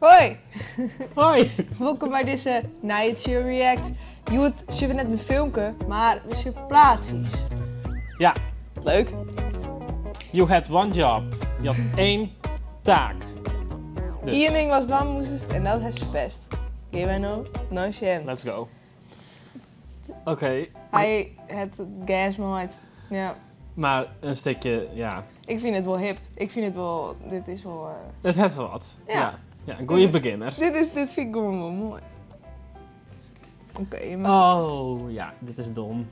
Hoi! Hoi! Wolkom by dizze nije Chill React. Hjoed sjogge we net in filmke, mar we sjogge plaatsjes. Ja. Leuk. You had one job. Je had één taak. Dus. Ien ding watst dwaan moastest en dat hast ferpest. Gean wy no nei sjen. Let's go. Oké. Hy hat it gers maaid. Ja. Mar in stikje, ja. Ik fyn it wol hip. Ik fyn it wol, dit is wol. It hat wol wat. Ja. Ja, ja, in goede beginner. Dit is, dit fyn ik gewoan wol moai. Oké, maar. Oh, ja, dit is dom.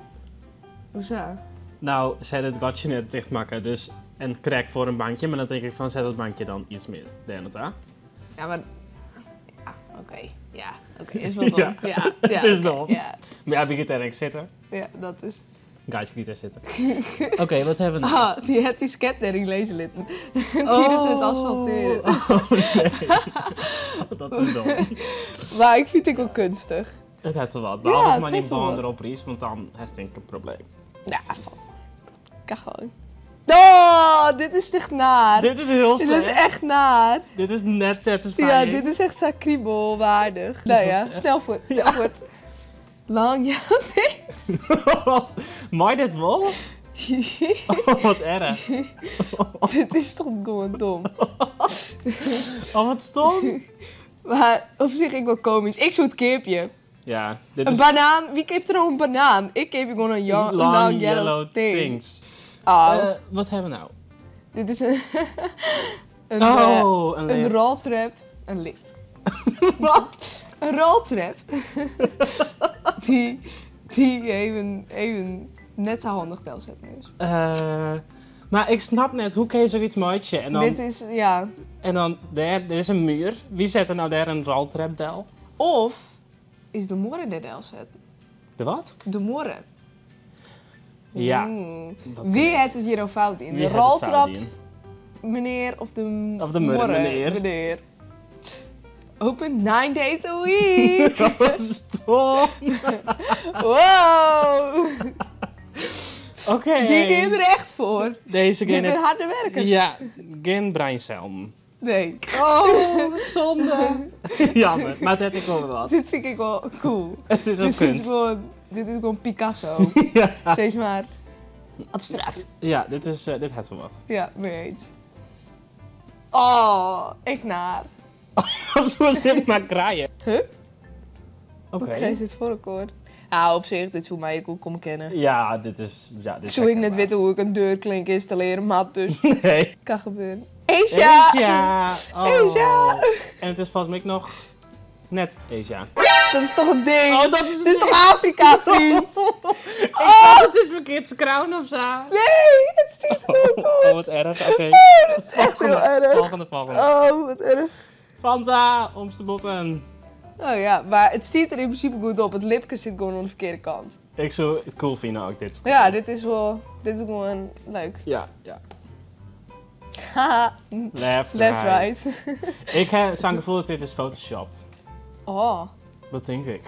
Hoezo? Nou, se it gatsje net tichtmakke, dus en krekt foar in bankje, mar dan tink ik fan set it bankje dan iets mear dêr nei ta. Ja, mar. Ja, oké. Ja, oké. Is wol dom. Ja, Ja, ja, it is oké, dom. Ja, Mar ja, wie giet dêr ek sitte? ja, dat is. Geitske giet dêr sitte. Oké, wat hawwe we no? Ah, dy hat dy sket dêryn lizze litten. Tidens it asfaltearjen. Oh, nee. Dat is dom. Mar ik fyn it ek wol keunstich. It hat wol wat. Ja, Behalve it mei dy hat wol bân wat. derop rydst, want dan hast tink ik in probleem. Ja, falt mei. Kan gewoon. Oh, dit is echt naar. Dit is hiel Dit is slecht. echt naar. Dit is net satisfying. Ja, dit is echt zo kriebelwaardig. Nou ja, snel voort, snel voort. Lang, ja, Mei dit wol? Oh, wat erch. Dit is toch gewoon dom. Oh, wat stom. Maar op zich ek wol komisch. Ik soe it keapje. Ja, dit Een is banaan. Wie keapet der no in banaan? Ik keapje gewoan in long yellow things. Oh, Wat hawwe we no? dit is in, een, Oh, in een lift. roltrap. In lift. Wat? In roltrap. Dy't even net sa handich delsetten is. Mar ik snap net, hoe kinne je soks meitsje? En dan, Dit is, ja. en dan dêr, der is in muur. Wie set der no dêr in roltrap del? Of is de muorre dêr delsetten? De wat? De muorre. Ja. Dat Wie kan. hat it hjir no fout dien? Wie De hat it fout roltrap dien? menear of de Of de muorre muorre menear? menear? Open 9 days a week. Stom. Wow. Oké. Dy gean der echt foar. Deze Dy gean binne harde werkers. Ja, gjin breinsellen. Nee. Oh, zonde. Jammer, mar it hat ek wol wat. Dit fyn ik wol cool. It is ook Dit is kunst. gewoan, dit is gewoan Picasso. Ja. Steeds mar abstract. Ja, dit hat wol wat. Ja, weet. Oh, ek naar. Zo zit mar krije. Huh? Oké. Hoe krijg je dit voor elkaar? Ja, op zich, dit soe my ek wol komme kinne. Ja, dit is... Ja, dit is Soe ik net herkenbaar. witte hoe't ik in deurklink ynstallearje moat, dus Nee. kan gebeuren. Asia! Asia! Oh. Asia! En it is folgens my noch net Asia. Dat is toch in ding? Oh, dat is Dit is toch Afrika, vriend? Ik dacht, het is ferkeard skreaun of sa. Nee, it stiet gewoon Oh, goed. wat erch. Oké. Oh, dat is echt heel erch. Volgende, volgende. Oh, wat erch. Fanta, omsteboppen. Oh ja, mar it stiet der yn prinsipe goed op. It lipke sit gewoan oan de ferkearde kant. Ik soe it cool fine as ik dit Ja, dit is wol, dit is gewoan leuk. Ja. Haha. Left, Left, right. right. Ik ha sa'n gefoel dat dit is photoshopt. Oh. Dat tink ik.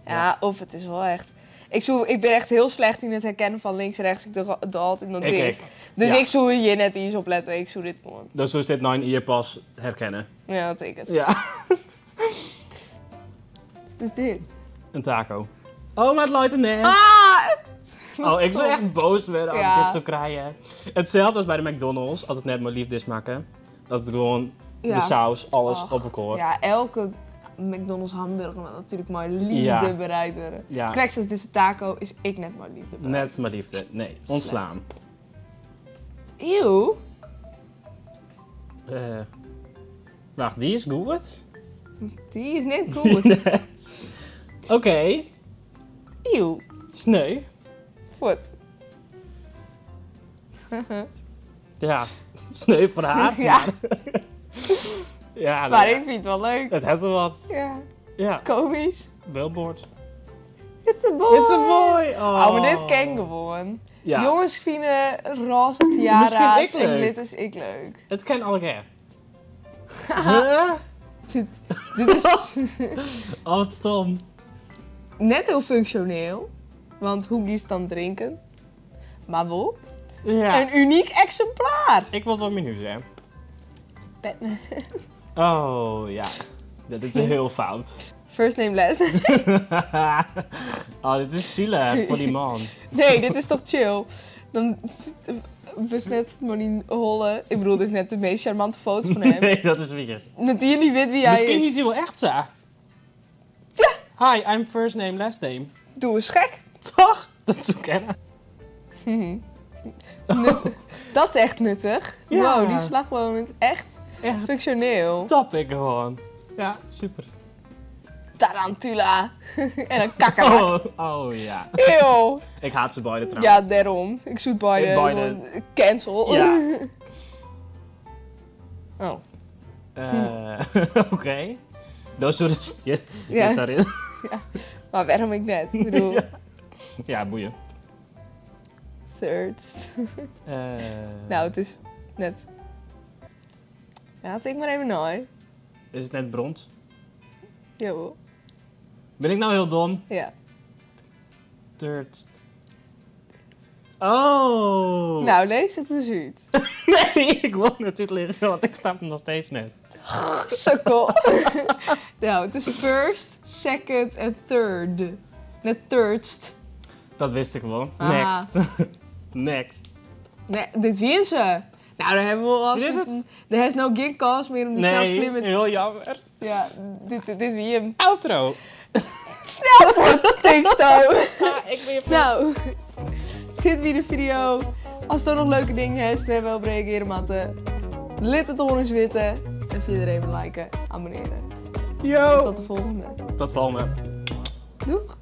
Ja, of it is wol echt. Ik, soe, ik bin echt hiel slecht yn it herkennen fan links en rjochts. Ik doch altyd noch Ik dit. ek. Dus Ja. ik soe hjir net iens op lette. Ik soe dit gewoan. Dan soest dit nei in jier pas herkenne. Ja, dat ik it. Ja. Wat is dit? In taco. Oh, mar it leit der net. Ah! Oh, ik soe echt boas wurde as ik dit soe krije. Itselde as by de McDonald's, as it net mei leafde is makke. Dat it gewoan de saus, alles Och, op elkoar. Ja, elke McDonald's hamburger moat natuerlik mei leafde bereid wurde. Krekt as dizze taco is ek net mei leafde bereid. Net mei leafde, nee. Ûntslaan. Eeuw. Wacht, dy is goed? Dy is net goed. Net. Oké. Eeuw. Sneu. Fuort. Ja, sneu foar har. Ja. Ja, nou Mar ja. ik fyn it wol leuk. It hat wol wat. Ja. Ja. Komisch. Billboard. It's a boy. It's a boy. Oh. Oh, mar dit ken ik gewoan. Ja. Jonges fine roze tiara's Miskien ek en leuk. glitters ek leuk. It kin allegear. Huh? Dit is Oh, wat stom. net hiel funksjoneel. Want hoe giest dan drinken? Mar wol. Ja. In unyk eksimplaar. Ik wol it wol yn myn hûs, hè. Batman. Oh, ja. Dit is heel fout. First name, last name. Oh, dit is zielig voor die man. Nee, dit is toch chill? Dan wist net Molien Holle. Ik bedoel, dit is net de meest charmante foto van hem. Nee, dat is weer. Dat hij niet weet wie hij Misschien is. is hij wel echt zo. Ja. Hi, I'm first name, last name. Doe eens gek. Toch? Dat zou kennen. Dat is echt nuttig. Ja. Wow, die slagboom is echt, Echt functioneel. top ik gewoon. Ja, super. Tarantula. En dan kakkerlak. Oh, oh ja. Eeuw. Ik haat ze beide trouwens. Ja, daarom. Ik zoek Biden. Biden. Gewoon Cancel. Ja. Oh. Oké. Dat is je. Ja. Sorry. Maar waarom ik net? Ik bedoel, Ja. Ja, boeien. third. Nou, het is net... Ja, tik maar even nooit. Is het net brons? Jawel. Ben ik nou heel dom? Ja. Third. Oh! Nou, lees het eens uit. Nee, ik wil natuurlijk lezen, want ik snap hem nog steeds net. Sukkel. Nou, het is first, second en third. Net thirdst. Dat wist ik wel. Ah. Next. Next. Nee, dit wien ze. Nou, daar hebben we al. Dit het? Er is nou geen kans meer om die zelf Nee, slimme... heel jammer. Ja, dit wie hem. Outro. Snel voor het tekstouw. Ja, ik ben je Nou, dit wie de video. Als er nog leuke dingen is, we wel op reageren, matten. Lid het onder eens weten. En verder even liken, abonneren. Yo. Tot de volgende. Tot de volgende. Doeg!